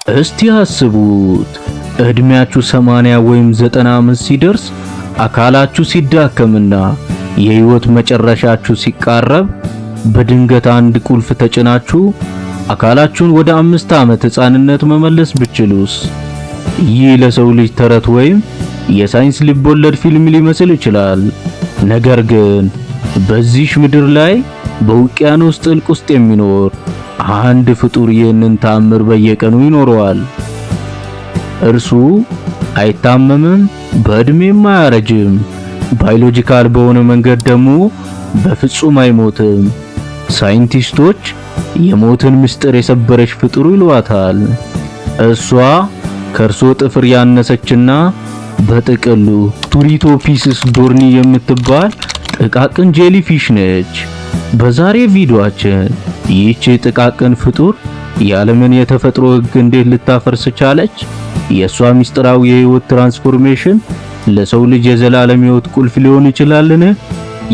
እስቲ አስቡት፣ ዕድሜያችሁ 80 ወይም 90 ዓመት ሲደርስ፣ አካላችሁ ሲዳከምና የህይወት መጨረሻችሁ ሲቃረብ በድንገት አንድ ቁልፍ ተጭናችሁ አካላችሁን ወደ 5 ዓመት ሕፃንነት መመለስ ብትችሉስ? ይህ ለሰው ልጅ ተረት ወይም የሳይንስ ልቦለድ ፊልም ሊመስል ይችላል። ነገር ግን በዚህ ምድር ላይ በውቅያኖስ ጥልቅ ውስጥ የሚኖር አንድ ፍጡር ይህንን ተአምር በየቀኑ ይኖረዋል። እርሱ አይታመምም፣ በእድሜም አያረጅም። Biological በሆነ መንገድ ደግሞ በፍጹም አይሞትም። ሳይንቲስቶች የሞትን ምስጢር የሰበረች ፍጡር ይሏታል። እሷ ከእርሶ ጥፍር ያነሰችና በጥቅሉ Turritopsis dohrnii የምትባል ጥቃቅን jellyfish ነች። በዛሬ ቪዲዮአችን ይህች ጥቃቅን ፍጡር የዓለምን የተፈጥሮ ሕግ እንዴት ልታፈርስ ቻለች? የእሷ ምስጢራዊ የህይወት transformation ለሰው ልጅ የዘላለም ህይወት ቁልፍ ሊሆን ይችላልን?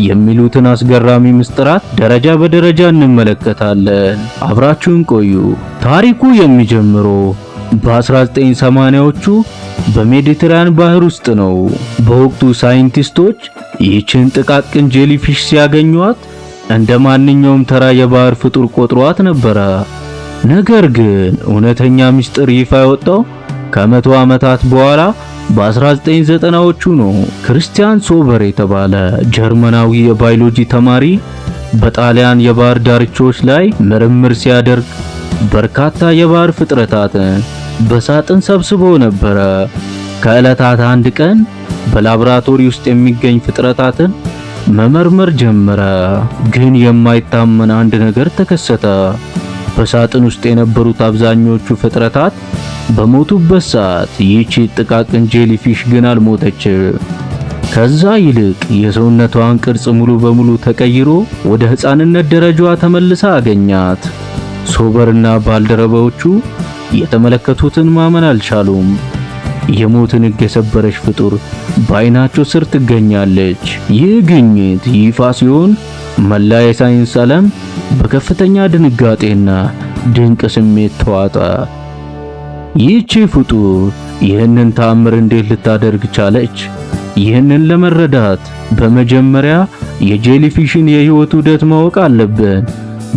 የሚሉትን አስገራሚ ምስጢራት ደረጃ በደረጃ እንመለከታለን። አብራችሁን ቆዩ። ታሪኩ የሚጀምረው በ1980ዎቹ በሜዲትራኒያን ባህር ውስጥ ነው። በወቅቱ ሳይንቲስቶች ይህችን ጥቃቅን jellyfish ሲያገኟት እንደ ማንኛውም ተራ የባህር ፍጡር ቆጥሯት ነበረ። ነገር ግን እውነተኛ ምስጢር ይፋ የወጣው ከ100 ዓመታት በኋላ በ1990ዎቹ ነው። ክርስቲያን ሶበር የተባለ ጀርመናዊ የባዮሎጂ ተማሪ በጣሊያን የባህር ዳርቻዎች ላይ ምርምር ሲያደርግ በርካታ የባህር ፍጥረታትን በሳጥን ሰብስቦ ነበረ። ከዕለታት አንድ ቀን በላብራቶሪ ውስጥ የሚገኝ ፍጥረታትን መመርመር ጀመረ። ግን የማይታመን አንድ ነገር ተከሰተ። በሳጥን ውስጥ የነበሩት አብዛኞቹ ፍጥረታት በሞቱበት ሰዓት ይህቺ ጥቃቅን jellyfish ግን አልሞተችም። ከዛ ይልቅ የሰውነቷን ቅርጽ ሙሉ በሙሉ ተቀይሮ ወደ ሕፃንነት ደረጃዋ ተመልሳ አገኛት። ሶበርና ባልደረባዎቹ የተመለከቱትን ማመን አልቻሉም። የሞትን ሕግ የሰበረች ፍጡር በአይናቸው ስር ትገኛለች። ይህ ግኝት ይፋ ሲሆን መላ የሳይንስ ዓለም በከፍተኛ ድንጋጤና ድንቅ ስሜት ተዋጠ። ይህቺ ፍጡር ይህንን ተአምር እንዴት ልታደርግ ቻለች? ይህንን ለመረዳት በመጀመሪያ የ jellyfish ን የህይወት ዑደት ማወቅ አለብን።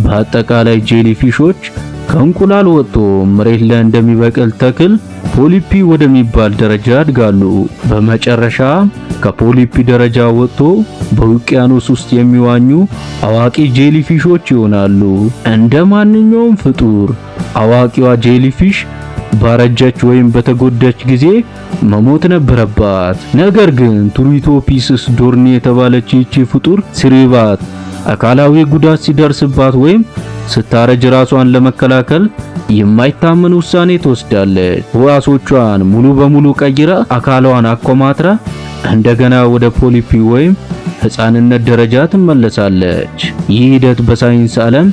በአጠቃላይ jellyfish ኦች ከእንቁላል ወጥቶ መሬት ላይ እንደሚበቅል ተክል polyp ወደሚባል ደረጃ ያድጋሉ። በመጨረሻ ከ polyp ደረጃ ወጥቶ በውቅያኖስ ውስጥ የሚዋኙ አዋቂ jellyfish ኦች ይሆናሉ። እንደ ማንኛውም ፍጡር አዋቂዋ jellyfish ባረጀች ወይም በተጎዳች ጊዜ መሞት ነበረባት። ነገር ግን Turritopsis dohrnii የተባለች ይህቺ ፍጡር ሲርባት፣ አካላዊ ጉዳት ሲደርስባት ወይም ስታረጅ ራሷን ለመከላከል የማይታመን ውሳኔ ትወስዳለች። ህዋሶቿን ሙሉ በሙሉ ቀይራ፣ አካሏን አኮማትራ እንደገና ወደ polyp ወይም ህፃንነት ደረጃ ትመለሳለች። ይህ ሂደት በሳይንስ ዓለም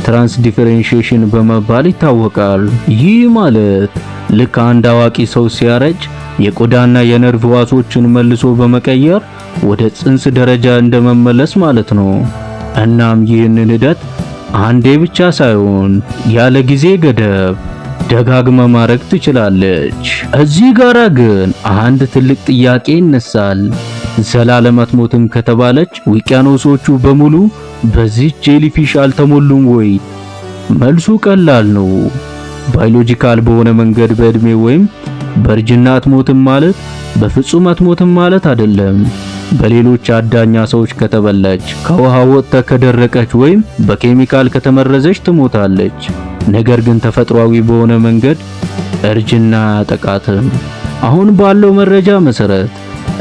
transdifferentiation በመባል ይታወቃል። ይህ ማለት ልክ አንድ አዋቂ ሰው ሲያረጅ የቆዳና የነርቭ ህዋሶችን መልሶ በመቀየር ወደ ጽንስ ደረጃ እንደመመለስ ማለት ነው። እናም ይህንን ሂደት አንዴ ብቻ ሳይሆን ያለ ጊዜ ገደብ ደጋግማ ማድረግ ትችላለች። እዚህ ጋራ ግን አንድ ትልቅ ጥያቄ ይነሳል። ዘላለም አትሞትም ከተባለች ውቅያኖሶቹ በሙሉ በዚህ jellyfish አልተሞሉም ወይ? መልሱ ቀላል ነው። Biological በሆነ መንገድ በእድሜ ወይም በእርጅና አትሞትም ማለት በፍጹም አትሞትም ማለት አይደለም። በሌሎች አዳኝ ዓሳዎች ከተበላች፣ ከውሃ ወጥታ ከደረቀች ወይም በኬሚካል ከተመረዘች ትሞታለች። ነገር ግን ተፈጥሯዊ በሆነ መንገድ እርጅና አያጠቃትም። አሁን ባለው መረጃ መሰረት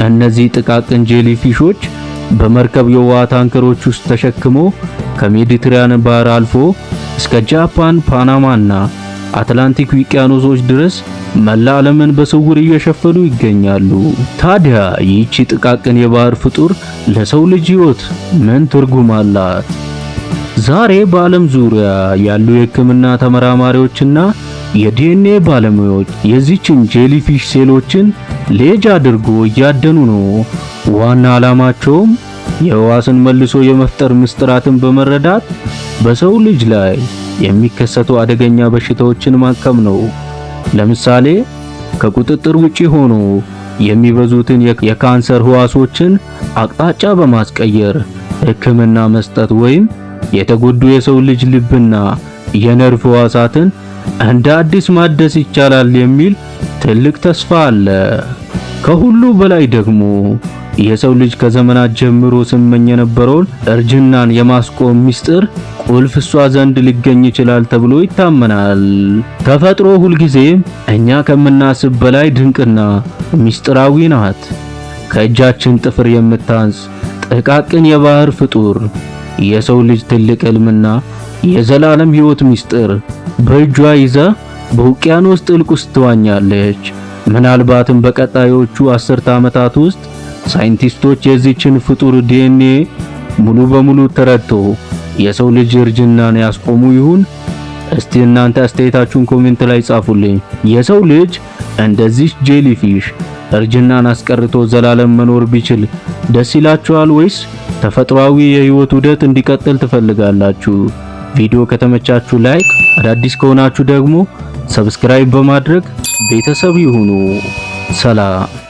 እነዚህ ጥቃቅን jellyfish ኦች በመርከብ የውሃ ታንከሮች ውስጥ ተሸክሞ ከሜዲትራኒያን ባህር አልፎ እስከ ጃፓን፣ ፓናማና አትላንቲክ ውቅያኖሶች ድረስ መላ ዓለምን በስውር እየሸፈኑ ይገኛሉ። ታዲያ ይህቺ ጥቃቅን የባህር ፍጡር ለሰው ልጅ ሕይወት ምን ትርጉም አላት? ዛሬ በዓለም ዙሪያ ያሉ የሕክምና ተመራማሪዎችና የዲኤንኤ ባለሙያዎች የዚችን jellyfish ሴሎችን ልጅ አድርጎ እያደኑ ነው። ዋና ዓላማቸውም የህዋስን መልሶ የመፍጠር ምስጢራትን በመረዳት በሰው ልጅ ላይ የሚከሰቱ አደገኛ በሽታዎችን ማከም ነው። ለምሳሌ ከቁጥጥር ውጪ ሆኖ የሚበዙትን የካንሰር ህዋሶችን አቅጣጫ በማስቀየር ሕክምና መስጠት ወይም የተጎዱ የሰው ልጅ ልብና የነርቭ ህዋሳትን እንደ አዲስ ማደስ ይቻላል የሚል ትልቅ ተስፋ አለ። ከሁሉ በላይ ደግሞ የሰው ልጅ ከዘመናት ጀምሮ ሲመኝ የነበረውን እርጅናን የማስቆም ምስጢር ቁልፍ እሷ ዘንድ ሊገኝ ይችላል ተብሎ ይታመናል። ተፈጥሮ ሁልጊዜም እኛ ከምናስብ በላይ ድንቅና ምስጢራዊ ናት። ከእጃችን ጥፍር የምታንስ ጥቃቅን የባህር ፍጡር የሰው ልጅ ትልቅ ህልምና የዘላለም ሕይወት ምስጢር በእጇ ይዛ በውቅያኖስ ጥልቅ ውስጥ ትዋኛለች። ምናልባትም በቀጣዮቹ 10 ዓመታት ውስጥ ሳይንቲስቶች የዚህችን ፍጡር ዲኤንኤ ሙሉ በሙሉ ተረድቶ የሰው ልጅ እርጅናን ያስቆሙ ይሁን? እስቲ እናንተ አስተያየታችሁን comment ላይ ጻፉልኝ። የሰው ልጅ እንደዚህ jellyfish እርጅናን አስቀርቶ ዘላለም መኖር ቢችል ደስ ይላችኋል ወይስ ተፈጥሯዊ የህይወት ዑደት እንዲቀጥል ትፈልጋላችሁ? ቪዲዮ ከተመቻችሁ like፣ አዳዲስ ከሆናችሁ ደግሞ subscribe በማድረግ ቤተሰብ ይሁኑ። ሰላም።